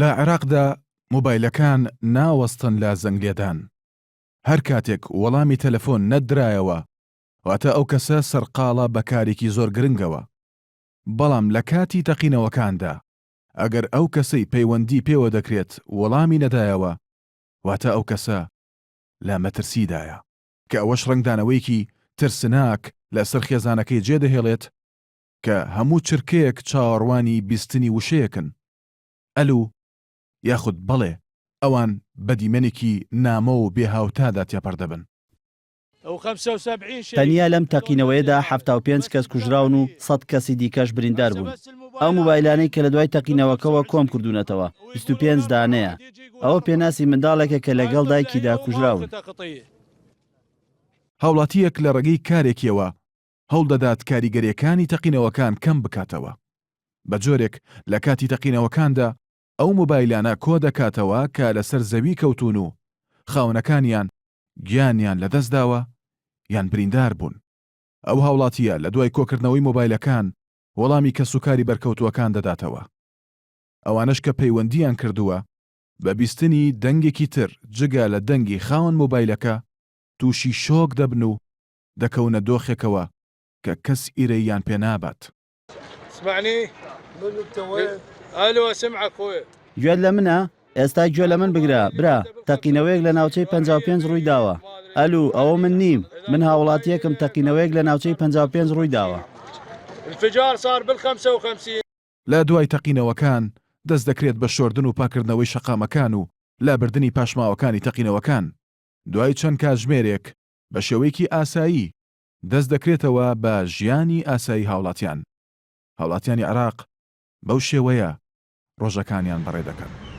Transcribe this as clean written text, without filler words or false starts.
لە عێراقدا مۆبایلەکان ناوەستن لە زەنگلێدان، هەر کاتێک وەڵامی تەلەفۆن نەدرایەوە واتە ئەو کەسە سەرقاڵە بە کارێکی زۆر گرنگەوە، بەڵام لە کاتی تەقینەوەکاندا ئەگەر ئەو کەسەی پەیوەندی پێوە دەکرێت وەڵامی نەدایەوە واتە ئەو کەسە لە مەترسیدایە، کە ئەوەش ڕەنگدانەوەیەکی ترسناک لەسەر خێزانەکەی جێدەهێڵێت کە هەموو چرکەیەک چاوەڕوانی بیستنی وشەیەکن، ئەلو یاخود بەڵێ، ئەوان بە دیمەنێکی نامۆ و بێهاوتادا تێپەڕ دەبن. تەنیا لەم تەقینەوەیەدا 75 کەس کوژراون و 100 کەسی دیکەش بریندار بوون. ئەو مۆبایلانەی کە لە دوای تەقینەوەکەوە کۆم کردوونەتەوە، 25 دانەیە. ئەوە پێناسی منداڵێکە کە لەگەڵ دایکیدا کوژراون. هاوڵاتییەک لە ڕێگەی کارێکیەوە هەوڵدەدات کاریگەرییەکانی تەقینەوەکان کەم بکاتەوە، بە جۆرێک لە کاتی تەقینەوەکاندا ئەو مۆبایلانە کۆدەکاتەوە کە لەسەر زەوی کەوتوون و خاوەنەکانیان گیانیان لەدەستداوە یان بریندار بوون. ئەو هاوڵاتییە لە دوای کۆکردنەوەی مۆبایلەکان وەڵامی کەسوکاری بەرکەوتووەکان دەداتەوە. ئەوانەش کە پەیوەندییان کردووە بە بیستنی دەنگێکی تر جگە لە دەنگی خاوەن مۆبایلەکە تووشی شۆک دەبن و دەکەونە دۆخێکەوە کە کەس ئیرەییان پێ نابات. گوێت لە منە؟ ئێستا گوێ لە من بگرە، برا، تەقینەوەیەک لە ناوچەی 55 ڕووی داوە. ئەلو، ئەوە من نیم، من هاوڵاتییەکم، تەقینەوەیەک لە ناوچەی 55 ڕووی داوە. لە دوای تەقینەوەکان دەست دەکرێت بە شۆردن و پاکردنەوەی شەقامەکان و لابردنی پاشماوەکانی تەقینەوەکان. دوای چەند کاتژمێرێک بە شێوەیەکی ئاسایی دەست دەکرێتەوە بە ژیانی ئاسایی هاوڵاتیان. هاوڵاتیانی عێراق بەو شێوەیە ڕۆژەکانیان بەڕێ دەکەن.